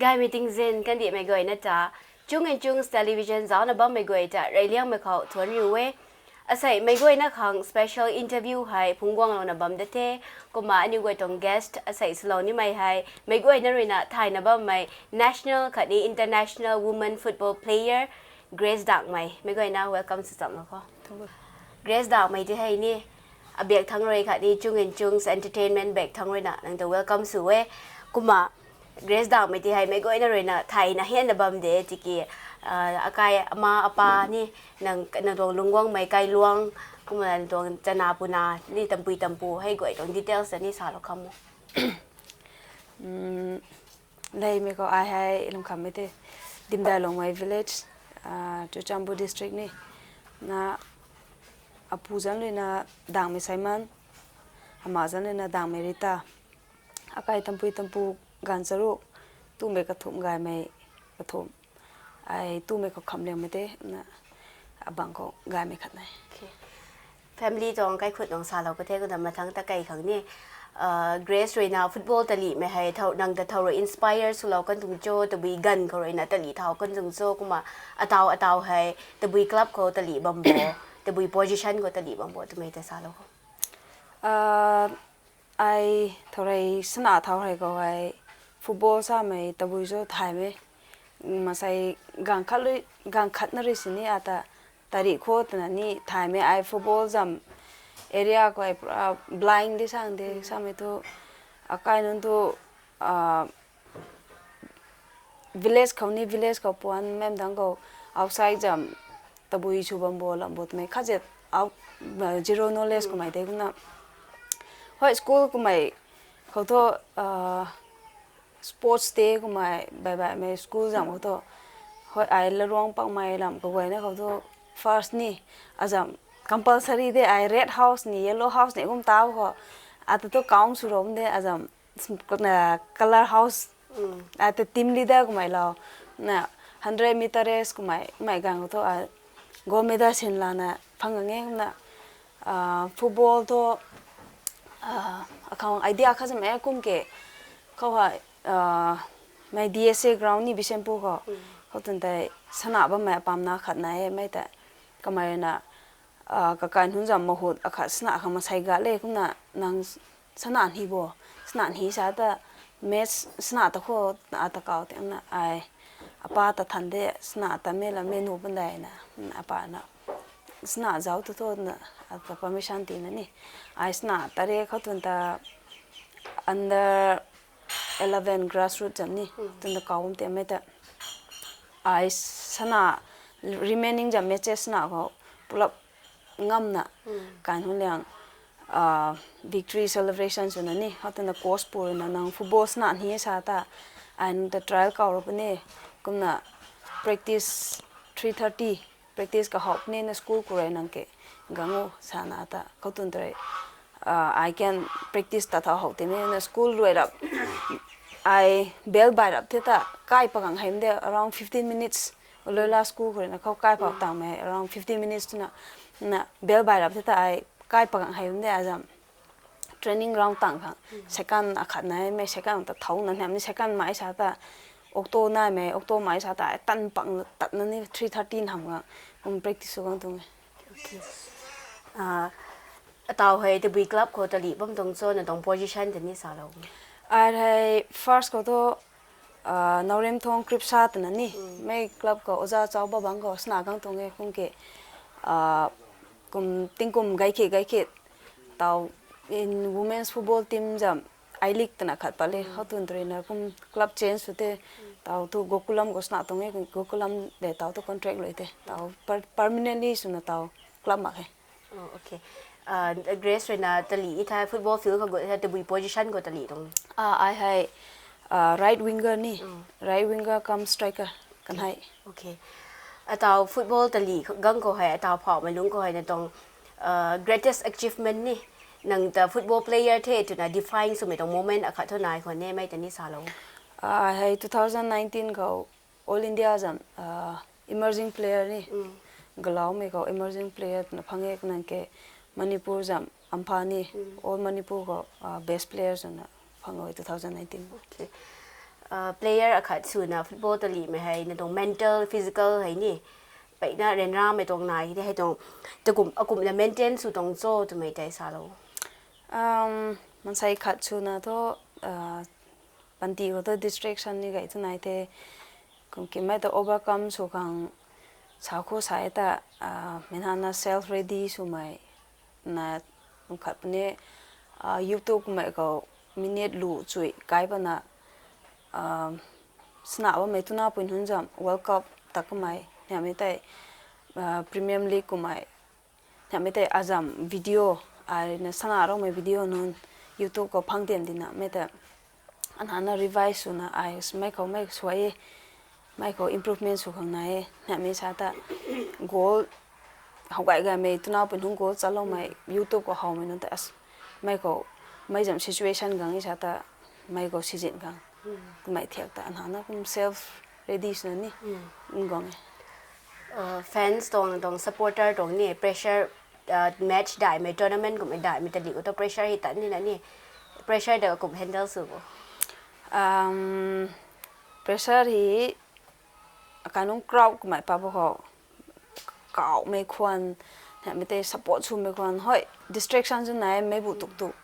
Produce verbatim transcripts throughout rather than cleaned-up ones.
Gaymei tingzin kandihmei guayna ta, Chung and Chungs Television zaucna bammei guay ta reyliangmei khou thuanc riu e. Asei meic guayna khang special interview hei phungcguanglouna bam da the. Kumna aniu guay tuang guest asei swlou nimei hei meic guayna ruina thayna bammei national khatni international women football player Grace Dakmei. Meic guayna welcome sw chamlou kho. Grace Dakmei ti hei ni abiak thangc rui khatni Chung and Chungs Entertainment biak thangc ruina nang ta welcome sw e. Kumna Grace Dakmei ti hei meic guayna ruina thayna hianna bam de tiki, akai ama apa ni nang, nang tuang lungc guangmei kailuang, kumna nang tuang chana puna ni tampui tampu hei guay tuang details ta ni salou kham o. Leimei khou ai hei lungkhammei the, Dimdailungmei village, Churachandpur district ni. Na apu zanc ruina Dakmei Saiman, ama zanc ruina Dakmei Rita. Akai tampui tampu ganv charuk, tumei kathumh gaymei kathumh. Ai tumei khou khamliangmei the, na abang khou gaymei khat nai. Family tuang kaikhut tuang salou ka the, kumna mathangc ta kai khang ni, Grace ruina football talihmei hei nang ta thow rui inspire swlou kan tuang cho, tabui ganv khou ruina talih thau kan tuang cho, kumna ataw ataw hei tabui club khou talih bam bo, tabui position khou talih bam bo twmei ta salou kho. Ai thow rui sana thau hei khou hei football samei tabui cho thaymei. Masei ganv khat rui, ganv khatna rui sini ata tarih kho twna ni thaymei. Ai football zam area khou hei pura blind di sang de samei thu, akai nunc thu village khou ni, village khou puan mem dang khou outside zam tabui sw bam bo lam bo twmei khat zet, zero knowledge kummei de kumna. Hoi school kummei khou thu sports day kummei baih baihmei school zam khou thu, hoi ai laruang pakmei lam kaguayna khou thu first ni azam compulsory de, ai red house ni yellow house ni kum tau khou, ata thu count sw rom de azam color house, ata team leader kummei lou, na hundred meter race kummei mei ganv khou thu gold medal sin lana phang gang e kumna. Football thu akhang idea khat zam e kum ke khou hei mei D S A ground ni Bishnupur khou, khou twn tei sana bammei apamna khat nai e mei tei. Kamei ruina kakai nunc zam mahut akhat sana khang masei gat le kumna nang sana ni bo, sana ni sa ta match sana ta khou ata kau tei na ai apa ta than de sana ta me la me nu pun dai na, apa na sana zauc tu tho na ata permission tina ni. Ai sana ta re khou twn ta under eleven grassroot zam ni twn ta kau tei mei ta ai sana remaining zam matches sana khou pulap ngamna kan hun liang victory celebration swna ni hou twna coach pu ruina nang football sana ni sa ta ai nunc ta trial kau ru puni kumna practice three thirty practice kahowp ni na school khou rui nang ke gang u sana ta khou twn ta rui ai kan practice ta thau how tei ni na school rui rap ai bell bai rap the ta kai pagang hei de around fifteen minutes. Loila school khou ruina khou kai phau tangmei around fifteen minutes twna na bell bai rap the ta ai kai pagang hei de azam training ground tang khang second akhat naimei second ta thau na nam ni second mai sa ta auto naimei auto mai sa ta ai tan pang tatna ni three thirty ham gang kum practice sw gang tuang e. Ataw hei tabui club khou talih bam tuang cho na tuang position tei ni salou. Ai hei first khou thu Naorem Thong Kripsa twna ni mei club khou oja chau ba bang khou sana gang tuang e kum ke kum tingkum gay khe gay khe taw in women's football team zam I-League twna khat pat le khou twn ta ruina kum club change sw te taw thu Gokulam khou sana tuang e, Gokulam de taw thu contract lui te taw permanently swna taw club mak khe. Grace ruina talih i tha football field khou gu tha tabui position khou talih tuang? Ai hei right winger ni, right winger cum striker kan hei. Ataw football talih gang khou hei ataw phauhmei lungc khou hei na tuang greatest achievement ni nang ta football player the twna define swmei tuang moment akhat thu nai khwan e mei ta ni salou. Ai hei two thousand nineteen khou All India zam emerging player ni galaumei khou emerging player twna phang e nang ke Manipur zam Ampha ni All Manipur khou best player swna phang e two thousand nineteen. Player akhat swna football talihmei hei na tuang mental, physical hei ni, peyna ryanramei tuang nai hei de hei tuang, takum akumna maintain sw tuang cho twmei tei salou. Mansei khat swna thu panty khou thu distraction ni gay tu nai the. Kum kimei ta overcome sw khang sa khou sa e ta, meic hana self ready swmei na, khat puni YouTube mei khou minute lu chui kai pana sana bammei tuna pui nunc zam World Cup ta kamei niamei tei Premier League kumei niamei tei azam video, ai na sana roumei video nunc YouTube khou phang tiam dina mei ta anhana revise swna ai mei khou mei suai e, mei khou improvement sw khang nai e niamei sa ta goal how gay gaymei tuna pui nunc goal chaloumei YouTube khou howmei nunc ta mei khou mei zam situation gang e sa ta mei khou sizin khang kumei thiak ta anhana kum self ready swna ni guang e. Fans tuang tuang supporter tuang ni pressure, match daihmei, tournament kummei daihmei talih khou tu pressure hei tat nina ni, pressure de kum handle sw bo? Pressure hei akanunc crowd kummei pa bo khou kauhmei khwan, niamei tei support swmei khwan hoi distraction zu nai mei bu tuk tuk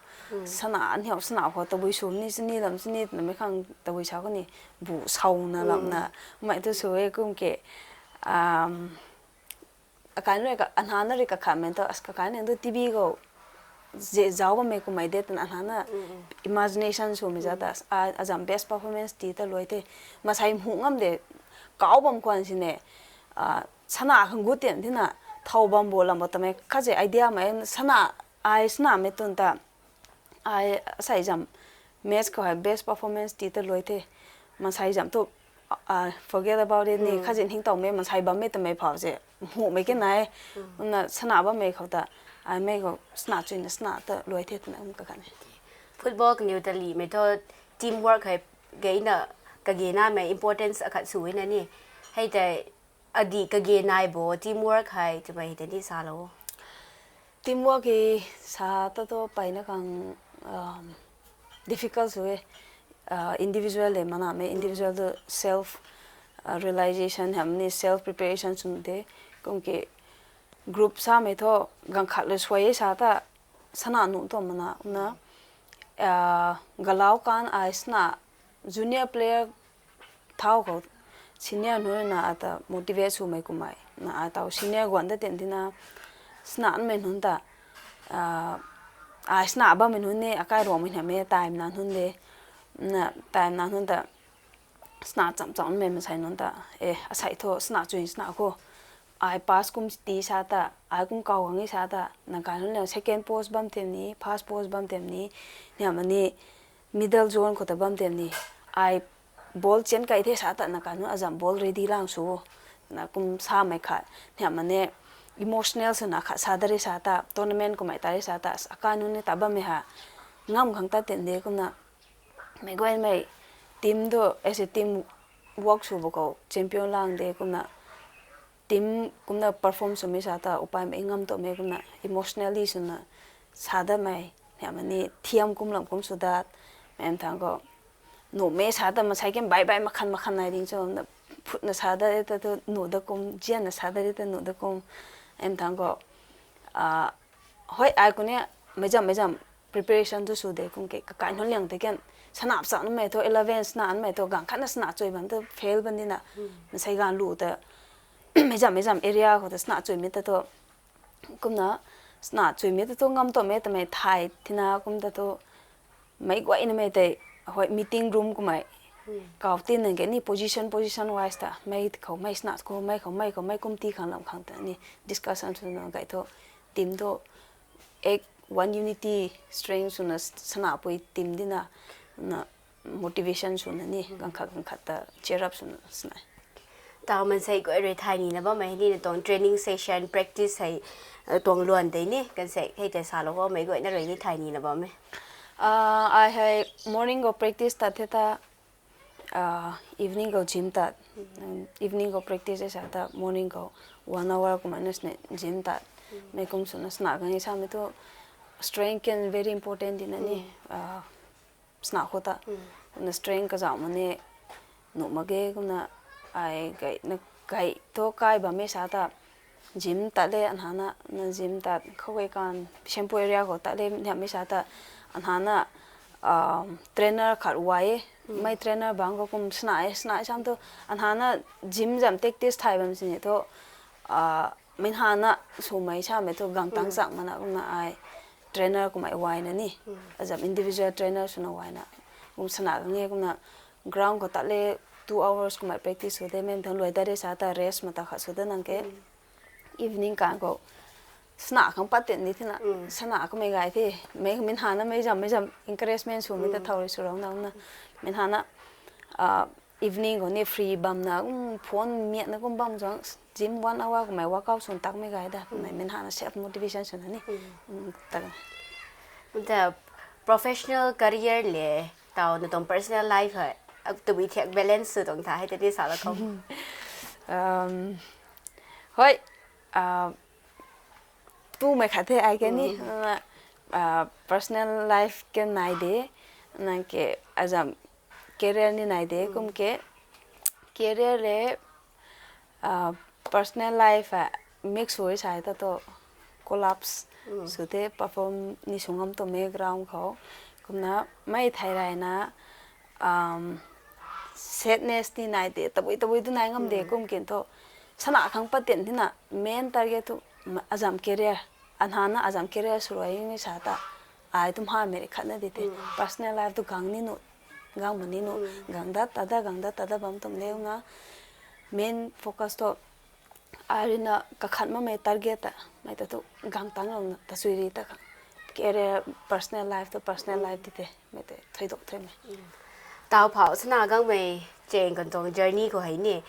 sana aniu sana khou tabui sw ni chini lam chini twna mei khang tabui sa khou ni bu sauna lamna mei tu sw e kum ke. Akai rui anhana rui kakhatmei tu as kakai nang tu TV khou ze zauc bammei kummei de twna anhana imagination swmei za ta azam best performance ti ta luai the. Masei mhu ngam de, kauc bam khwan sini sana khang gut tian thina thow bam bo lam bo tamei khat ze idea mei sana ai sanamei tun ta ai asei zam match khou hei best performance ti ta luai the. Masei zam tu forget about it ni khat zin hingtowmei masei bammei tamei phau ze mhumei ke nai. Kumna sana bammei khou ta ai mei khou sana chuina sana ta luai the twna kum kakhat e. Football kaniw talihmei thu teamwork hei gayna kagenamei importance akhat swna ni, hei tei adih kage nai bo teamwork hei twmei hei tei ni salou. Teamwork hei sa ta tu peyna khang difficult sw e. Individual le manamei individual tu self realization hamni self preparation sw de. Kum ke group samei thu ganv khat le suai e sa ta sana nuh tu mana na galau kan ai sana junior player thau khou senior nunc na ata motivate swmei kummei na atau senior guan ta tian tina sanamei nunc ta ai sana bammei nunc ni akai ruangmei namei time na nunc de, na time na nunc ta sana cham chamhmei masei nunc ta e asei thu sana chuina sana khou ai pass kum ti sa ta ai kum kau gang e sa ta na kai nunc liang second post bam tem ni first post bam tem ni niamani middle zone khou ta bam tem ni ai ball chian kai the sa ta na kai nunc azam ball ready lang sw na kum samei khat niamani emotional swna khat sa da ri sa ta tournament kummei ta ri sa ta akai nunc ni ta bammei ha ngam khang ta tian de kumna meic guaymei team tu as a team work sw bo khou champion lang de kumna team kumna perform swmei sa ta upaimei ngam tomei kumna emotionally swna sa datmei niamani thiam kum lam kum sw dat mei thang khou nuhmei sa ta masei ken bai bai makhan makhan nai ding cho na phutna sa dat ta tu nuh da kum zianna sa dat ta nuh da kum mei thang khou hoi ai kuni meic zam meic zam preparation tu sw de kum ke kakai nunc liang tei kan sana chanmei thu eleven sanamei thu ganv khatna sana chui bam tu fail ban dina masei ganv lu ta meic zam meic zam area khou ta sana chuimei ta tu kumna sana chuimei ta tu ngam tomei tamei thay tina kum ta tu meic guaynamei tei hoi meeting room kummei kau tin nang ke ni position position wise ta mei khou mei sana khou mei khou mei khou mei kum ti khang lam khang ta ni discussion swna gay thu team tu ek one unity strength swna sanapui team dina na motivation swna ni ganv khat ganv khat ta cheer up swna sana. Tau mansei guay rui thay nina bammei hei ni na tuang training session practice hei tuang luan tei ni kan se hei tei salou khou meic guayna rui ni thay nina bam e. Ai hei morning khou practice tat the ta evening khou gym tat. Evening khou practice e sa ta morning khou one hour kumna sna gym tat. Mei kum swna sana khang e samei thu strength kan very important dina ni sana khou ta na strength kazauh mani nuh mak ge kumna ai gay na gay thu kai bammei sa ta gym tat le anhana na gym tat khou gay kan Bishnupur area khou tat le niamei sa ta anhana trainer khat uai e. Mei trainer bang khou kum sna e, sna e sam thu anhana gym zam tactics thay bam sini thu minhana swmei samei thu gang tang chang mana kumna ai trainer kumei uaina ni azam individual trainer swna uaina kum sana gang e kumna ground khou tat le two hours kumei practice sw de, mei thang luai tat re sa ta rest mata khat sw de nang ke. Evening kan khou sna khang pat tin di thina sna kamei gay the, mei minhana mei zam mei zam encouragement swmei ta thau rui sw rau na na minhana evening khou ni free bamna kum phone miatna kum bam zang gym one hour kumei workout swn takmei gay da kumei minhana self motivation swna ni ta Nta professional career le tau na tuang personal life hei tabui thiak balance sw tuang tha hei tei sa la khou. Hoi, tumei khat the ai ke ni, personal life ke nai de, nang ke azam career ni nai de kum ke career le personal life a mix hui sa ta tu collapse sw the, perform ni sw ngam tumei ground khou kumna mei thei rayna sadness ni nai de, tabui tabui tu nai ngam de kum kin thu sana khang pat tin thina main target thu azam career, anhana azam career sw ruaimei sa ta ai tum hamei ri khatna di the personal life tu gang ni nuh, gang ma ni nuh, gang dat tat da gang dat tat da bam tum leu na main focus thu ai ruina kakhat mamei target ta mei ta tu gang tang lou na ta sui ri ta khang career, personal life tu personal life di the mei tei thuiduk themei. Tau phau sana gangmei cheng kan tuang journey khou hei ni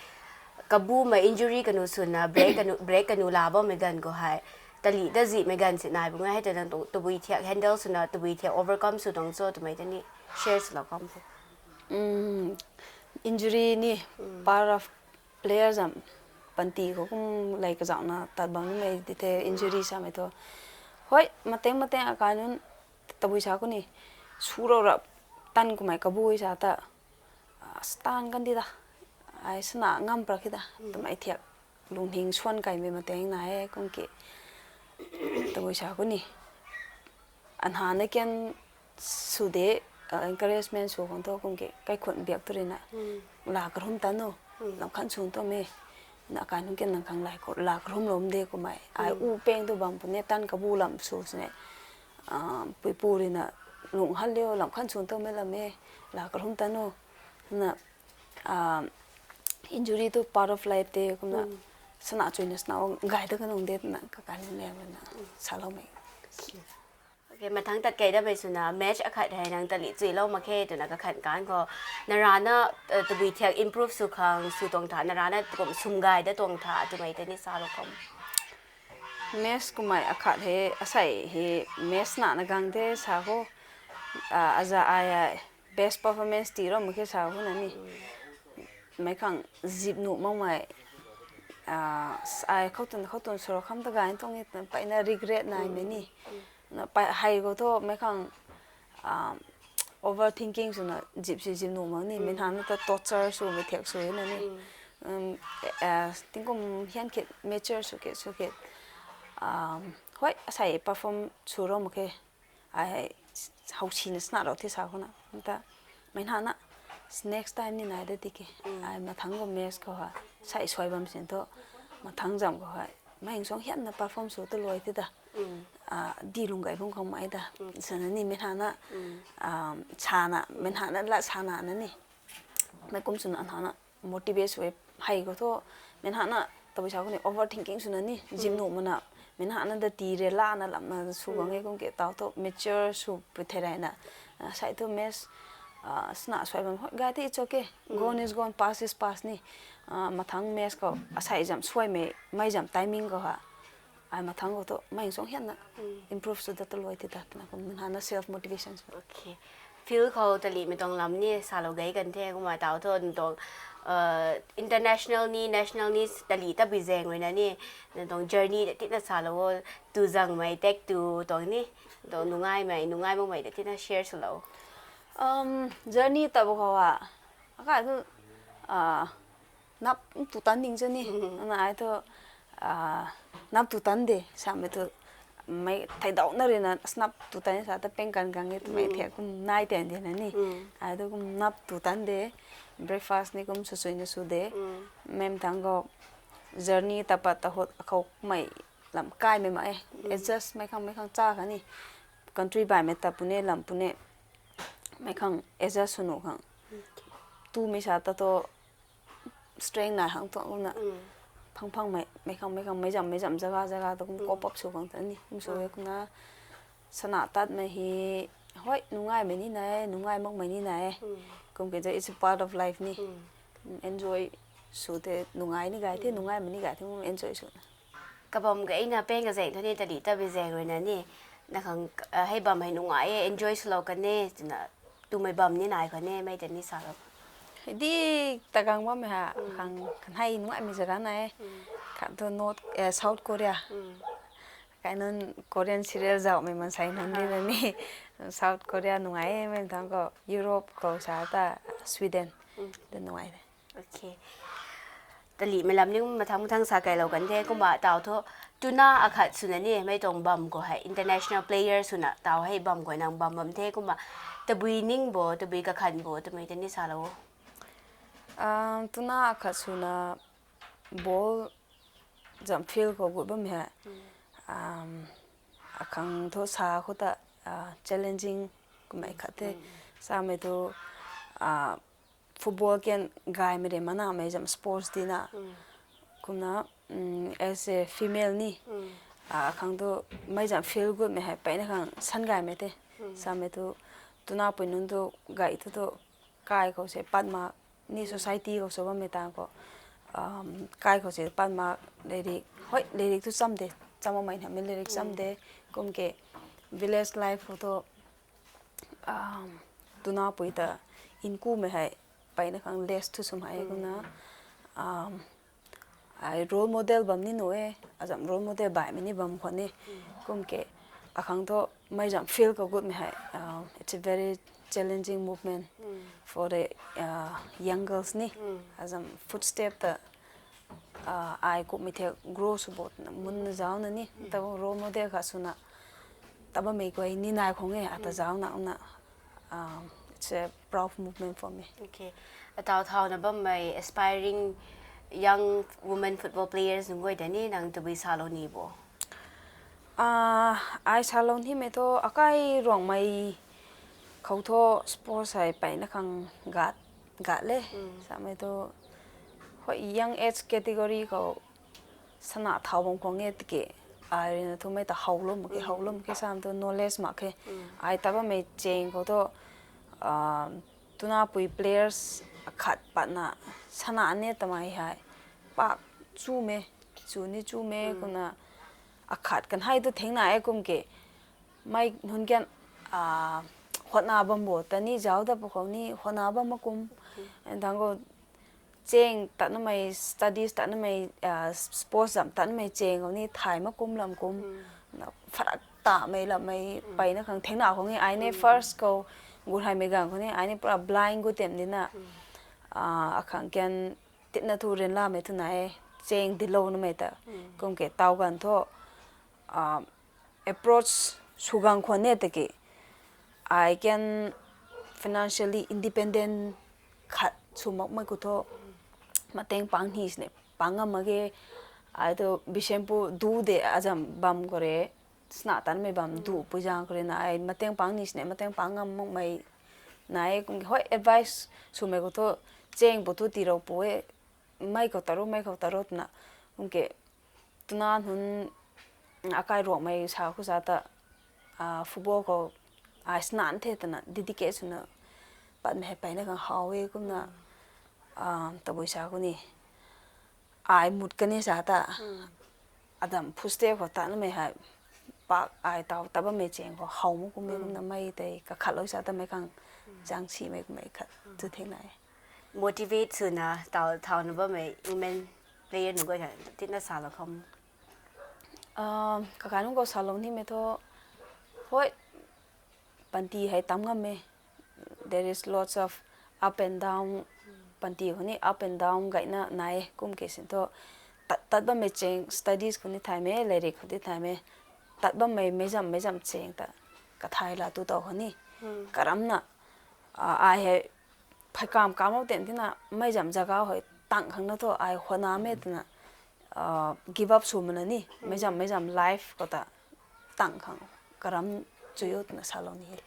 kabumei injury kanu swna break kanu break kanu la bammei ganv khou hei tali ta zihmei ganv si nai bu ngai hei ta nang tabui thiak handle swna tabui thiak overcome sw tuang cho twmei ta ni share swlou kam the. Injury ni part of player zam panty khou kum lei kazauhna tat bam nimei di the injury samei thu. Hoi, mateng mateng akai nunc tabui sa khou ni su rou rap tan kumei kabui sa ta stan kan di da, ai sana ngam pra khi da twmei thiak lunghing swan kaimei mateng na e kum ke tabui sa khou ni anhana kan sw de, encouragement sw khang thu kum ke kaikhun biak tu ruina la karhum tan o, lam khan sw tumei na kai nunc ke nang khang lay khou la karhum lom de kumei ai u peng tu bam puni tan kabu lam sw sini puipu ruina lung han liu lam khan sw tumei lam e, la karhum tan o na injury tu part of life te kumna sana chuina sana gay ta kanung de na kakai nunc le na saloumei. Mathang tat kei damei swna match akhat hei nang tali chuilou mak khe twna kakhan kan khou narana tabui thiak improve sw khang sw tuang tha, narana kum sum gay da tuang tha twmei tei ni salou kham. Match kumei akhat hei asei hei match nana gang the sa khou aza ai best performance tii rou mak khe sa khou na ni mei khang zip nuh makmei ai khou tun khou tun sw rou kham ta gay tuang e twna mpeyna regret naimei ni hei khou thu mei khang overthinking swna zip si zip nuh mak ni mei hana ta torture swmei thiak sw na ni tingkum hian kit mature sw kit sw kit hoi asei perform sw rou mak khe. Ai hei howsina sana rou the sa khou na ta mei hana next time ni nai da tiki ai mathang khou match khou ha sei suai bam sin thu mathang zam khou hei mei suang hianna perform sw ta luai the ta di lung gay bung khang mei ta sana ni mei hana sana mei hana la sana na ni mei kum swna hana motivate sw e. Hei khou thu mei hana tabui sa khou ni overthinking swna ni zip nuh mana mei hana da tii re lana lamna sw bang e kum ke tau thu mature sw pui the rayna sei thu match sana suai bam hoi gay the it's okay, gone is gone, past is past ni mathang match khou asei zam suaimei mei zam timing khou ha ai mathang khou thu mei suang hianna improve sw da ta luai the ta twna kum mei hana self motivation sw. Field khou talimei tuang lam ni salou gay kan the kumna tau thu nang tuang international ni national ni tali tabui zaeng ruina ni nang tuang journey ta tina salou o, tu zangmei tak tu tuang ni tuang nungaimei nungai makmei ta tina share swlou. Journey tabui khou a akai thu Ah, nap tu tan ding chu ni. Na ai thu, ah, nap tu tan de, samei thu, mei thei dau na rui na, snap tu tan sa ta peng kan gang e, twmei thei kum nai ten de na ni. Ai thu kum nap tu tan de, breakfast ni kum sw sui na sw de. Mem thang khou, journey ta pat ta hot akhou mei lam kai mei ma e. Adjust mei khang, mei khang cha kha ni. Country bai mei ta pune, lam pune. Mei khang adjust sw nu khang. Tu mei sa ta to strength nai hang tuang kumna. Phang phang mei, mei khang, mei khang, mei zam, mei zam, jaga, jaga to kum cope up sw khang ta ni. Kum sw e kumna. Sana tat mei hi, hoi, nungai mei ni nai, nungai mak mei ni nai. Kum ke je, it's a part of life ni. Enjoy sw the, nungai ni gai the, nungai mei ni gai the, kum enjoy sw na. Kabam ka eina peng ka zeng thu ni, tadi ta bi zeng rui na ni. Na khang, ah, hei bam hei nungai e, enjoy swlou kan e, twna tumei bam ni nai khwan e, mei ta ni sa lo. Hei di ta gang bam mei ha, khang kan hei nungai mei jaga na e. Khat thu North, eh, South Korea. Kai nunc Korean serial zau mei man sai nunc di na ni. South Korea nungai e, mei thang khou Europe khou sa ta Sweden. Da nungai de. Okay. Tali mei lam ni mathang mathang sa kai lou kan the, kumna tau thu, tuna akhat swna ni, mei tuang bam khou hei, international player swna, tau hei bam khou nang bam bam the, kumna tabui ning bo, tabui kakhan bo, twmei ta ni sa lo. Um, tuna akhat swna ball zam field khou gut bam hei. Um, akhang thu sa khou ta, ah, challenging kumei khat the. Samei thu, ah, football kan gaymei de mana mei zam sports di na. Kumna, mm, as a female ni, ah, akhang thu mei zam field gut mei hei peyna khang san gaymei the. Samei thu, tuna pui nunc thu gay thu thu kai khou se pat mak ni society khou sw bammei tang khou, um, kai khou se pat mak leirik, hoi, leirik thu cham de, cham amei na mei leirik cham de, kum ke village life khou thu, um, tuna pui ta inkumei hei peyna khang less thu sw hei kumna, um, ai role model bam ni nu e, azam role model baihmei ni bam khwan e, kum ke, akhang thu mei zam field khou gutmei hei, uh, it's a very challenging movement for the, uh, young girls ni, azam footstep ta, uh, ai kumhmei the grow sw bo twna, munna zauc na ni, ta role model khat swna, ta bammei guay ni nai khang e, ata zauc na, na, um, it's a proud movement for me. Okay. Atau thau na bammei aspiring young women football players nunc guay ta ni nang tabui salou ni bo? Ah, ai salou nimei thu akai Ruangmei khou thu sports hei peyna khang gat, gat le. Samei thu, hoi, young age category khou sana thau bam khang e tiki, ai rui na thu mei ta howlou mak khe, howlou mak khe, sam thu knowledge mak khe. Ai ta bammei cheng khou thu, ah, tuna pui players akhat patna sana ni tamei hei pak chu me, chu ni chu me, kumna akhat kan hei thu thengna e kum ke, mei nunc kan, ah, hotna bam bo ta ni zauc ta pwkhou ni hotna bam mak kum. And thang khou cheng tatnamei, studies tatnamei, ah, sports zam tatnamei cheng khou ni thay mak kum lam kum. Na pharak tamei lammei peyna khang thengna khang e, ai ni first khou gut heimei ganv khou ni ai ni pura blind gut tem di na. Ah, akhang kan titna thu ryanlamei thu nai e, cheng dilou namei ta. Kum ke tau ganv thu, ah, approach sw gang khwan e tiki, I can financially independent khat sw makmei khou thu, mateng pang ni sini pang ngam mak ge. Ai thu Bishenpu du de azam bam khou rui, sana tanmei bam du pui zang khou rui na ai mateng pang ni sini mateng pang ngam makmei nai e. Kum ke hoi advice swmei khou thu, cheng pu thu tiilou pu e, mei khou ta ro, mei khou ta ro twna. Kum ke tuna nunc akai Ruangmei sa khou sa ta, ah, football khou ai sana the twna dedicate swna patmei hei peyna khang how e kumna, ah, tabui sa khou ni ai mut kan e sa ta, adam footstep khou tatnamei hei pak ai tau ta bammei cheng khou how mak kum e kumna mei tei kakhatlou sa ta mei khang zang simei kummei khat thu thengna e. Motivate swna tau thau na bammei women player nunc guay kha titna salou kham? Ah, kakai nunc khou salou nimei thu, hoi, panty hei tam ngam e. There is lots of up and down. panty khou ni up and down gayna nai e, kum ke sin thu. Tat, tat bammei cheng studies khou ni thaymei, lairik khou ni thaymei. Tat bammei meizam, meizam cheng ta kathay la tu taw khou ni. Karamna, ah, ai hei phey kam kamlou ten tina meizam jaga hei tang khang na thu ai hwana me twna, ah, give up sw mana ni. Meizam, meizam life khou ta tang khang karam chui o twna salou ni e.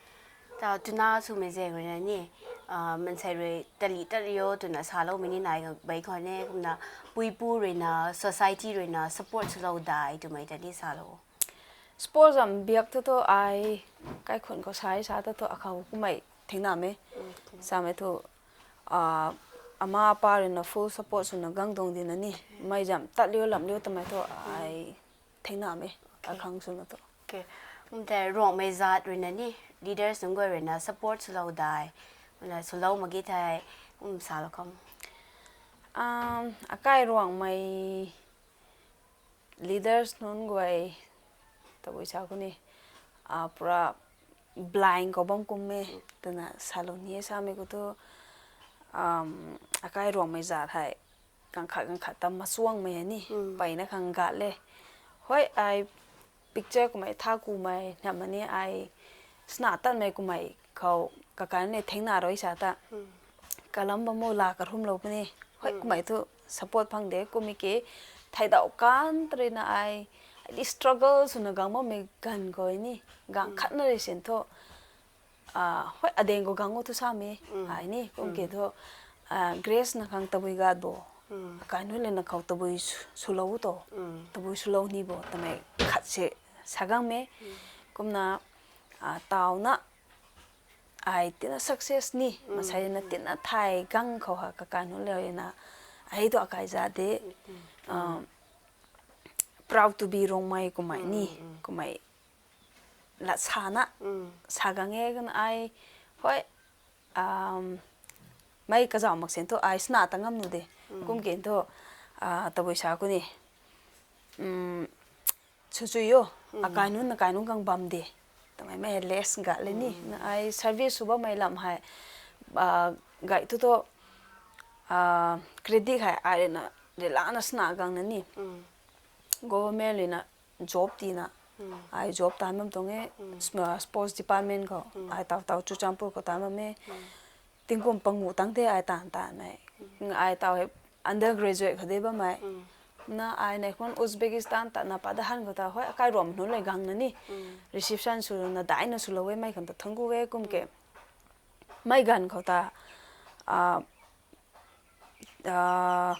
Ta tuna swmei zaeng rui na ni, ah, mansei rui tali tali o twna saloumei ni nai bey khou ne, kumna puipu rui na, society rui na support swlou dai twmei ta ni salou. Sports zam biak thu thu ai kaikhun khou sai sa ta thu akhou kummei thingna me. Samei thu, ah, ama apa rui na full support swna gang dong di na ni. Meizam tat liu lam liu twmei thu ai thingna me. Akhang swna thu. Okay. Kum tei Ruangmei zat rui na ni, leaders nunc guay rui na support swlou dai, na swlou mak ge thei, kum salou kham. Um, akai Ruangmei leaders nunc guay, tabui sa khou ni, ah, pura blind khou bam kum e, twna salou ni e samei khou thu, um, akai Ruangmei zat hei, ganv khat ganv khat ta machuangmei hei ni, peyna khang gat le. Hoi, ai picture kummei tha kumei, namna ni ai sna tatmei kummei khou kakai ni thingna rui sa ta. Kalam bam o la karhumlou puni. Hoi, kummei thu support phang de, kummei ke theidau kan tari na ai, ai di struggle swna gang bammei ganv khou ni, ganv khat na rui sin thu, ah, hoi, adeng khou gang o thu samei, ai ni, kum ke thu, ah, Grace na khang tabui gat bo. Akai nunc le na khou tabui su-, swlou to. Tabui swlou ni bo, tamei khat se sa gang me. Kumna, ah, taw na, ai tina success ni, masai na tina thay gang khou ha kakai nunc le na, ai tu akai za de, ah, proud to be Ruangmei kummei ni, kummei lat sa na, sa gang e kan ai, hoi, um, mei kazauh mak sin thu ai sna ta ngam nu de. Kum ke thu, ah, tabui sa khou ni, um, swchui o, akai nunc, akai nunc gang bam de. Tamei mei less gat le ni, na ai service sw bammei lam hei, ah, gay thu thu, ah, credit hei ai rui na, rui lana sna gang na ni. Government rui na job tina, ai job tan bam tuang e, sm-, sports department khou, ai taw taw Churachandpur khou tan bam e. Tingkum pangu tang the ai tan tan e. Ai taw hei undergraduate khou de bammei. Na ai nei khwan Uzbekistan ta na pada han khou ta, hoi, akai Ruangmei nunc le gang na ni. Reception sw na daina swlou e, mei khang ta thangc ku e kum ke. Mei ganv khou ta, ah, ah,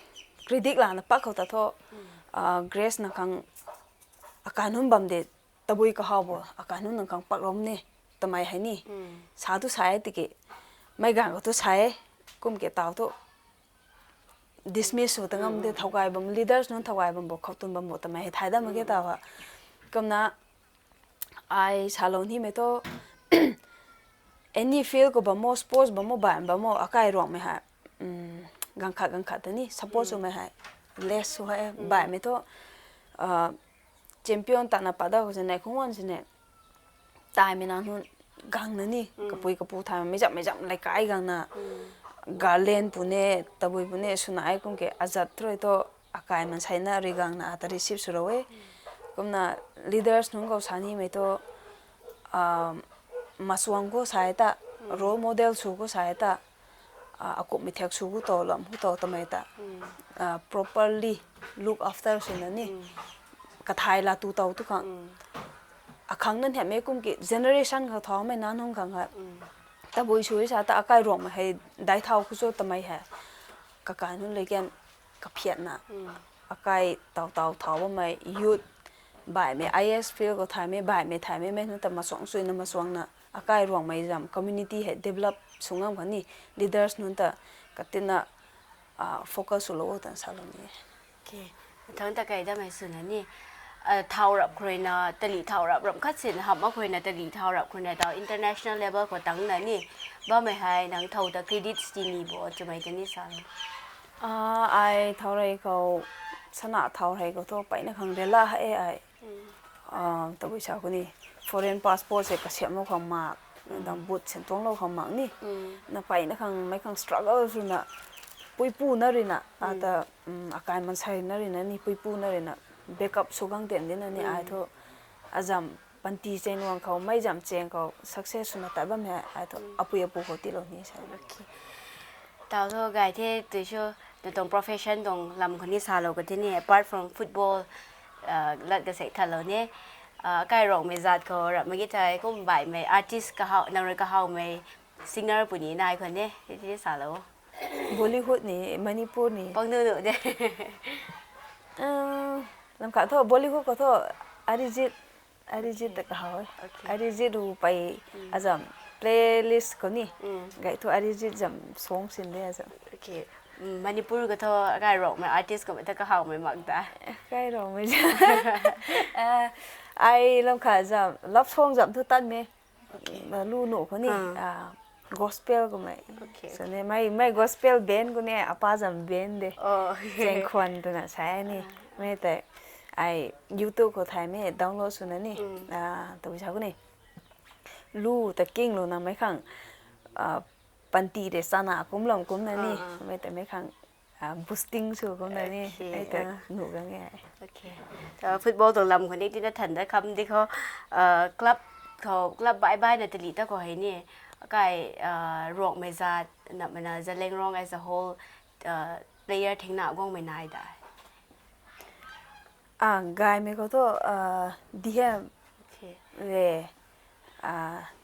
credit lana pak khou ta thu, ah, Grace na khang akai nunc bam de, tabui kahaw bo, akai nunc na khang pak rom ni, tamei hei ni. Sa tu sa e tiki, mei ganv khou tu sa e, kum ke taw thu dismiss sw ta ngam de, thowgay bam, leaders nunc thowgay bam bo, khou tun bam bo, tamei hei thay dam mak ge taw ha. Kumna, ai salou nimei thu, any field khou bam o, sports bam o, baihmei bam o, akai Ruangmei hei, um, ganv khat ganv khat ta ni support swmei hei less sw hei, baihmei thu, ah, champion tana pada khou sini, khungwan sini, taimei na nunc gang na ni, kapui kapu thaymei, mei zam mei zam leikai gang na, garland pu ne, tabui pu ne, swna ai kum ke azat rui thu, akai mansei na rui gang na ata receive sw rou e. Kumna leaders nunc khou sa nimei thu, ah, machuang khou sa e ta, role model sw khou sa e ta, ah, akumhmei thiak sw khou tow, lam khou tow tamei ta, ah, properly look after swna ni, kathay la tu tow tu khang. Akhang na nhiammei kum ki generation khou thaumei na nunc khang hei, tabui sw e sa ta akai Ruangmei hei dai thau khou cho tamei hei, kakai nunc le kan kaphiatna, akai taw taw thau bammei youth, baihmei I A S field khou thaymei, baihmei thaymei mei nunc ta machuang suina machuangna, akai Ruangmei zam community hei develop sw ngam khatni leaders nunc ta katina, ah, focus swlou o twna salou ni e. Okay. Mathangc ta kai damei swna ni, ah, thau rap khou rui na, tali thau rap ram khat sin hamh mak khou rui na, tali thau rap khou rui na taw international level khou tang na ni, bammei hei nang thow ta credits ti ni bo twmei ta ni sa. Ah, ai thau rei khou, sana thau rei khou thu peyna khang rela ha e ai. Ah, tabui sa khou ni, foreign passport se kasiamhlou khang mak, dam boot sin tuanglou khang mak ni. Na peyna khang, mei khang struggle swna, puipu na ruina ata akai mansei na ruina ni puipu na ruina backup sw gang tian dina ni ai thu azam panty chaeng luang khou mei zam chaeng khou success swna tat bam hei ai thu apui apu khou tiilou ni sa. Tau thu gay the tui sw, na tuang profession tuang lam khou ni salou ka the ni, apart from football lat ka sei thalou ni, kai Ruangmei zat khou rap mak ge thei kum baihmei artist kahaw nang rui kahawmei singer puni nai khou ni ti salou. Bollywood ni Manipur ni pang nu nu de. Lam kha thu Bollywood khou thu Arijit, Arijit ta kahaw e. Arijit ru pei azam playlist khou ni gay thu Arijit zam song sin de azam. Manipur khou thu kai Ruangmei artist khou mei ta kahawmei mak ta. Kai Ruangmei ai lam kha zam love song zam thu tanmei lu nuh khou ni gospel khou mei sw ni mei mei gospel band khou ni apa zam band de chaeng khwan twna sa ni mei tei ai YouTube khou thaymei download swna ni tabui sa khou ni lu ta kinglouna mei khang panty de chana kumlam kumna ni mei tei mei khang boosting sw kumna ni mei ta nuh gang e. Football tuang lam khou ni tina than da kham di khou club khou club bai baina tali ta khou hei ni kai Ruangmei zat namna Zeliangrong as a whole player thingna guangmei nai da. Gaymei khou thu dihem le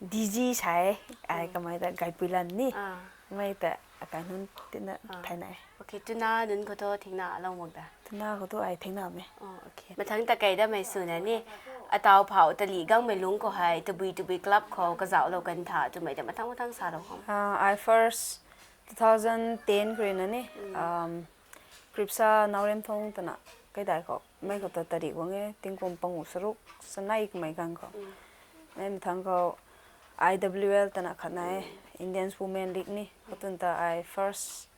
D G sa e ai kamei ta Gaypuilan ni mei ta akai nunc tina thaynai. Tuna nunc khou thu thingna lou mak da. Tuna khou thu ai thingnamei. Mathangc ta kei damei swna ni ataw phauh tali gangmei lungc khou hei tabui tabui club khou kazauhlou kan tha twmei ta mathangc mathangc salou khang. Ai first two thousand ten khou ruina ni Kripsa Naoremthong twna kaidai khou mei khou ta tari guang e tingkum pangu saruk sanei kamei ganv khou. Mei mathangc khou I W L twna khatna e Indians Women League ni khou tun ta ai first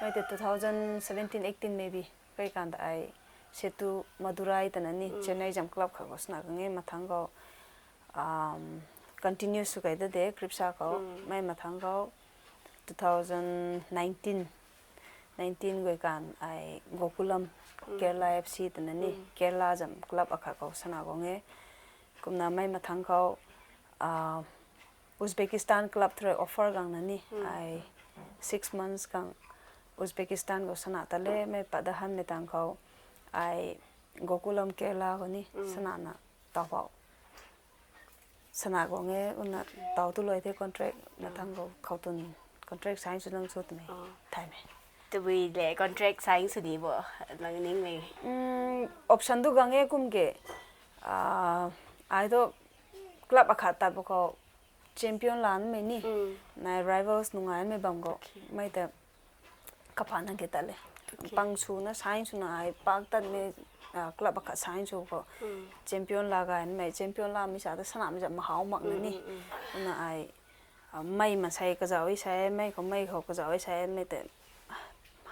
mei tei two thousand seventeen eighteen maybe kai kan ta ai Setu Madurai twna ni Chennai zam club khat khou sna gang e mathangc khou continue sw kei ta de Kripsa khou mei mathangc khou two thousand nineteen nineteen guay kan ai Gokulam Kerala F C twna ni Kerala zam club akhat khou sana guang e. Kumna mei mathangc khou Uzbekistan club thu rui offer gangna ni ai six months khang Uzbekistan khou sana ta le mei pat da hanmei tangv khou ai Gokulam Kerala khou ni sanana taw phauh sana guang e. Kumna taw tu luai the contract mathangc khou khou tun contract sign sw nang sw twmei thaymei. Tabui le contract sign sw ni bo lang ningmei option tu gang e kum ke ai thu club akhat tat ba khou champion lanmei ni nai rivals nungaimei bam khou mei ta kapha nang ke tat le pang swna sign swna ai pak tatmei club akhat sign sw khou champion la gaymei champion lamei sa ta sanamei zam mahaw makna ni kumna ai mei masei kazauh e sa e mei khou mei khou kazauh e sa e mei tei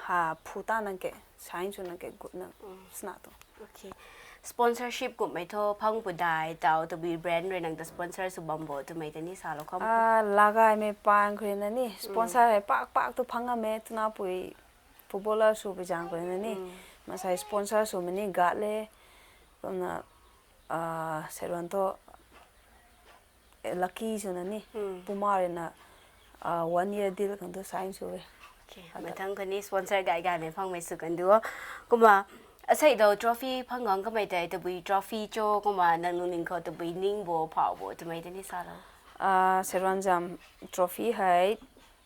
ha phu ta nang ke sign sw nang ke gutna sna tu. Sponsorship kummei thu phang pu dai taw tabui brand rui nang ta sponsor sw bam bo twmei ta ni salou kham. Lagaymei pang khou ruina ni sponsor hei pak pak tu phang amei twna pui footballer swpui zaeng khou ruina ni masei sponsor swmei ni gat le kumna seruan thu lucky swna ni Puma ruina one year deal khang tu sign sw e. Mathangc khatni sponsor gay gaymei phangmei sw kan du o. Kumna asei dou trophy phang gang kamei tei tabui trophy cho kumna nang nungning khou tabui ning bo phauh bo twmei ta ni salou. Seruan zam trophy hei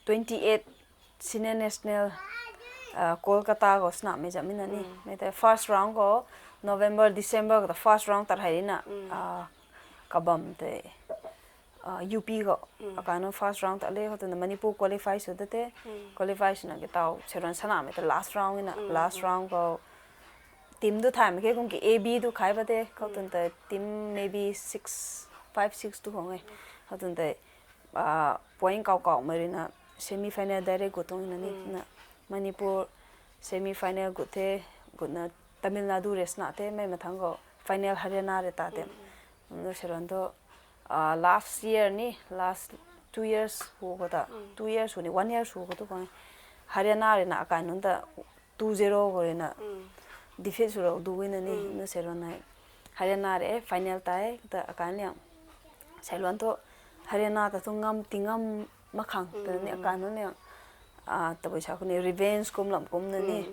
twenty eight senior national Kolkata khou snamei zammei na ni mei tei first round khou November December khou ta first round tat hei rina kabam tei U P khou akana first round tat le khou twna Manipur qualify sw da the qualify swna ke taw seruan sanamei ta last round ina last round khou team tu thaymei khe kum ki A B tu khai pa the khou tun tei team maybe six five six tu khang e khou tun tei point kau kaumei ruina semi final direct gut tuang na ni na Manipur semi final gut the gutna Tamil Nadu rui sna the mei mathangc khou final Haryana rui ta the. Seruan thu last year ni last two years hu khou ta two years hu ni one year hu khou tu khang Haryana rui na akai nunc ta two zero khou rui na defeat swlou du na ni, na seiluan hei. Haryana rui e final ta e, ta akai liang. Seiluan thu Haryana ta thu ngam ti ngam mak khang, ta ni akai nunc liang. Tabui sa khou ni revenge kum lam kum na ni.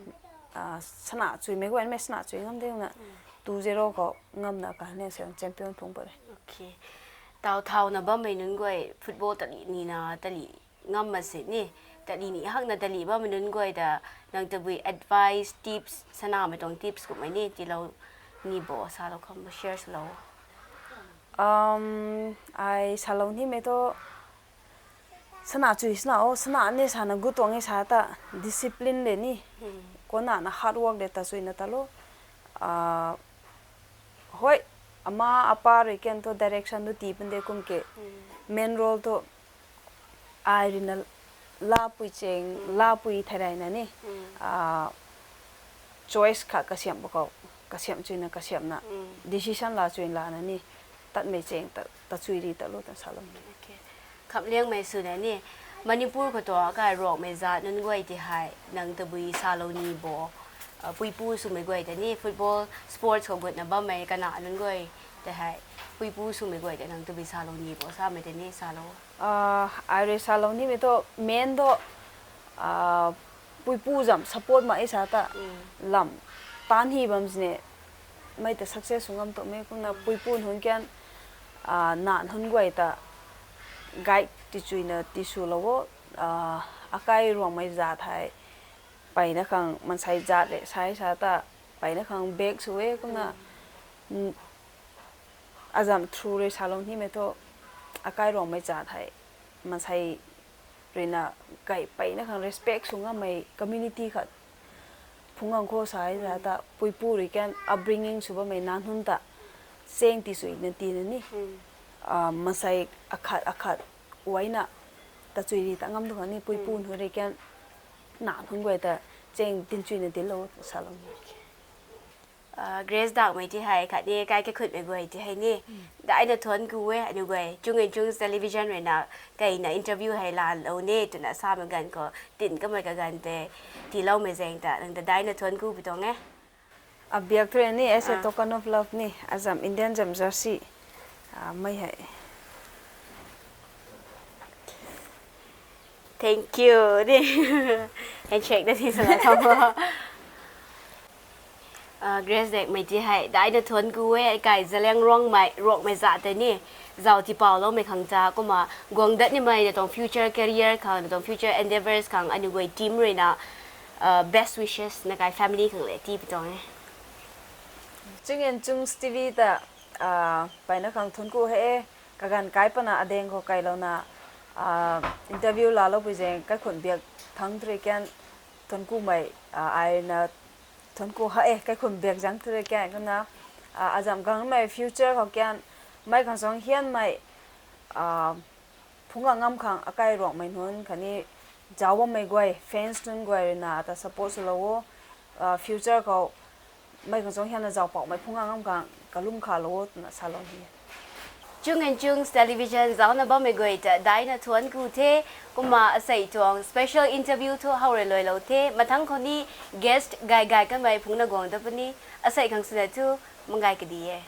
Sana chuimei guay mei sana chui ngam ding na. Two zero khou ngamna akai liang seiluan champion phung pat e. Tau thauna bammei nunc guay football tali nina tali ngam ma si ni, tali ni hakna tali bammei nunc guay ta nang tabui advice, tips, sanamei tuang tips kummei ni tiilou ni bo, salou kham share swlou. Ai salou nimei thu, sana chui sana o, sana ni sana gu tuang e sa ta, discipline de ni, kona na hard work de ta chuina ta lou. Hoi, ama apa rui kan thu direction tu tii pan de kum ke, main role thu ai rui na lapui cheng, lapui thei rey na ni, choice khat kasiamh pa khou, kasiamh chuina kasiamhna, decision la chuina lana ni, tatmei cheng ta, ta chui ri ta lou ta salou ni. Khamhliangmei swna ni, Manipur khou tu akai Ruangmei zat nunc guay ti hei nang tabui salou ni bo, puipu swmei guay ta ni, football, sports khou gutna bammei kana nunc guay ta hei, puipu swmei guay ta nang tabui salou ni bo samei ta ni salou. Ai rui salou nimei thu main thu, puipu zam support mak e sa ta, lam tan hi bam sini, mei ta success sw ngam tumei kumna puipu nunc kan, na nunc guay ta guide ti chuina ti swlou o, akai Ruangmei zat hei, peyna khang mansei zat le sai sa ta, peyna khang bak sw e kumna, azam through rui salou nimei thu, akai Ruangmei zat hei, mansei rui na kai peyna khang respect sw ngammei community khat phungc gang khou sa e za ta, puipu rui kan upbringing sw bammei na nunc ta, cheng ti swna tina ni, mansei akhat akhat uaina, ta chui ri ta ngam tu khang ni puipu nunc rui kan, na nunc guay ta, cheng tin chuina tilou salou ni. Grace Dakmei ti hei khatni kai kakhutmei guay ti hei ni, daina thuanc ku e, aniu guay Chung and Chungs Television rui na, kaina interview hei laalou ni twna samei ganv khou tin kamei kaganv tei, tiiloumei zaeng ta nang ta daina thuanc ku pi tuang e. Abiak thu rui ni as a token of love ni azam Indian zam jersey, mei hei. Thank you ni. Handshake na ti sa la tho. Grace Dakmei ti hei daina thuanc ku e, kai Zeliangrong mei, Ruangmei zat tei ni, zauc tiipauloumei khang ta kumna guang dat nimei na tuang future career khang, na tuang future endeavours khang aniu guay team rui na, best wishes na kai family khang le ti pi tuang e. Chung and Chungs TV ta, peyna khang thuanc ku he e, kaganv kai pana adaeng khou kailouna, interview laalou pui zaeng kaikhun biak thangc thu rui kan, thuanc kumei, ai na thuanc ku ha e, kaikhun biak zaeng thu rui kan kumna, azam gangmei future khou kan, mei khang suang hianmei, phungc gang ngam khang akai Ruangmei nunc khatni zauc bammei guay, fans nunc guay rui na ta support swlou o, future khou mei khang suang hianna zauc paumei phungc gang ngam khang kalum khalou o twna salou ni. Chung and Chungs Television zaucna bammei guay ta daina thuanc ku the, kumna asei tuang special interview thu how rui luailou the, mathangc khou ni guest gay gay kanmei phungcna guang dat puni, asei khang swna thu, mangai kadi e.